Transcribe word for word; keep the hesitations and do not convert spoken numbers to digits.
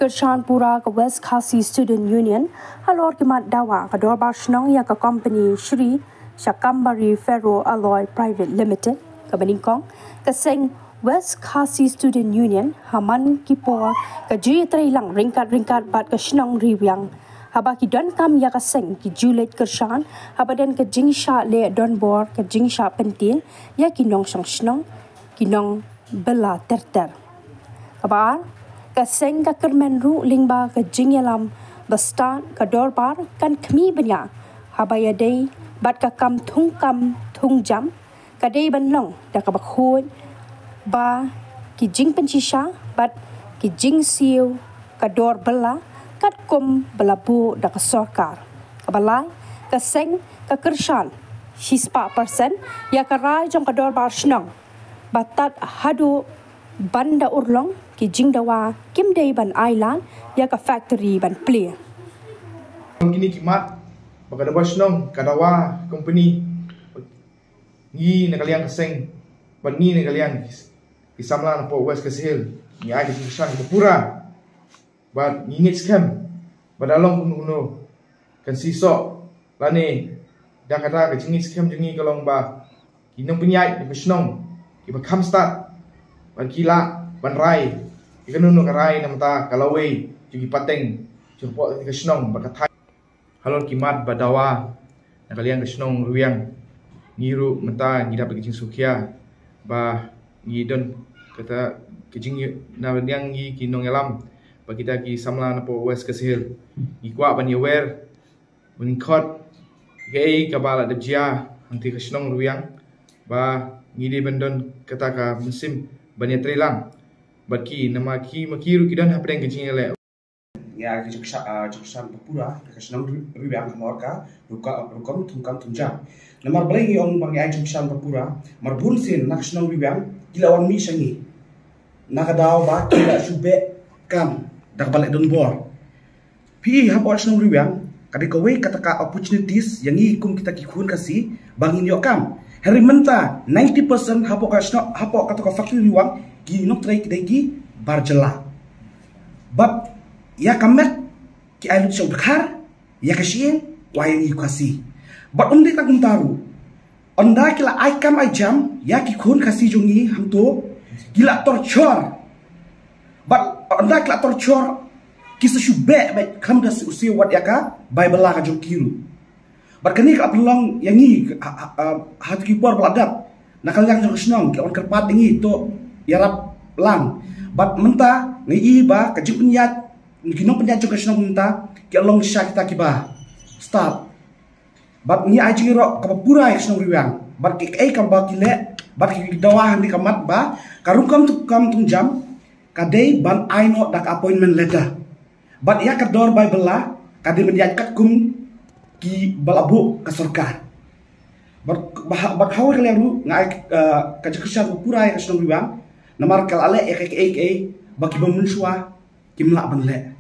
Kyrshan pura ka West Khasi Student Union halor ki mat dawa ka dorbar shnong ïa ka kompani Shri Shakambari Ferro Alloy Private Limited. Kaba nyngkong, ka seng West Khasi Student Union ha man ki por ka ju ïatreilang ryngkat ryngkat bad ka shnong Riwiang. Haba ki donkam ïa ka seng ki ju leit kyrshan haba don ka jingshah leh donbor, ka jingshah pyntieng ïa ki nongshong shnong, ki nongbylla ter ter. Kaba ar, ka seng ka kyrmen ruh lyngba ka jingïalam ba stad ka dorbar kan khmih bniah haba ïadei bad ka kam thung kam thung jam, ka dei ban long da kaba khuid ba ki jingpynshisha bad ki jingsiew ka dor bylla katkum ba la buh da ka sorkar. Kaba lai, ka seng ka kyrshan shispah persen ïa ka rai jong ka dorbar shnong ba tad haduh ban da urlong, ki jingdawa kim dei ban ailad ïa ka factory ban plie. Kine ki mat ba ka dorbar shnong ka dawa kompani, ngi na ka liang ka seng bad ngi na ka liang ki samla na poh West Khasi Hills ngi ai ka jingkyrshan kaba pura. Bad ngi ngeit skhem ba da long kumno kumno kan siew soh lane da kata ka jingngeit skhem jong ngi ka long ba ki nongpynïaid jong ka shnong kiba kham stad bad ki lah ban rai ïa kano kano ka rai na ka bynta ka lawei jong ki pateng jong ka shnong bad ka thaiñ. Halor ki mat ba dawa na ka liang ka shnong Riwiang, ngi ruh mynta ngi dap da ka jingsngewkhia ba ngi don kata ka jing, na ka liang ngi ki nongïalam bad kita ki samla na poh West Khasi Hills, ngi kwah ban ïawer, ban khot kaei kaba la dep jia hangtei ka shnong Riwiang ba ngi dei ban don kata ka mynsiem ban ïatreilang bad ki, namar ki ma ki ruh ki don hapdeng ka jingïaleh. Ngi ai ka jingkyrshan, ah, jingkyrshan ba pura ïa ka shnong Ri-, Riwiang halor ka rukom, rukom thungkam thungjam. Namar balei ngi ong ba ngi ai jingkyrshan ba pura? Namar bun sien na ka shnong Riwiang ki la wan mih sha ngi na ka daw ba ki la shu beh kam da kaba leh donbor. Phi i hapoh shnong Riwiang ka dei kawei kata ka opportunities ïa ngi kum kita ki khun Khasi ba ngin ïoh kam. Hynrei mynta ninety percent hapoh ka shnong, hapoh kata ka factory Riwiang, ki nongtrei ki dei ki bar jylla. Bad ïa ka met ki ai lut sha u dkhar, ïa ka shyieng wat ïa ngi Khasi. Bad ym dei tang kumta ruh, ynda ki la ai kam ai jam ïa ki khun Khasi jong ngi hangto, ki la torture. Bad ynda ki la torture, ki sa shu beh bad khlem da siew siew wat ïa ka bai bylla ka jong ki ruh. Bad kane ka la pynlong ïa ngi ha, ha, ha, ha ki por ba la dep, na ka liang jong ka shnong ki la wan kyrpad ïa ngi to ïarap lang. Bad mynta ngi i ba ka jingpynïaid, ki nongpynïaid jong ka shnong mynta ki la long sha kita kiba stad. Bad ngi ai jingïaroh kaba pura ïa ka shnong Riwiang bad kiei kiei kaba ki leh bad ki dawa ha kane ka mat ba ka rukom thungkam thungjam ka dei ban ai noh da ka appointment letter. Bad ïa ka dor bai bylla ka dei ban ïaid katkum kiba la buh ka sorkar. Bad, bad, bad ha kawei ka liang ruh nga ai, eh, ka jingkyrshan ba pura ïa ka shnong Riwiang namar ka la leh ïa kiei kiei ba kiba mynshuwa kim lah ban leh.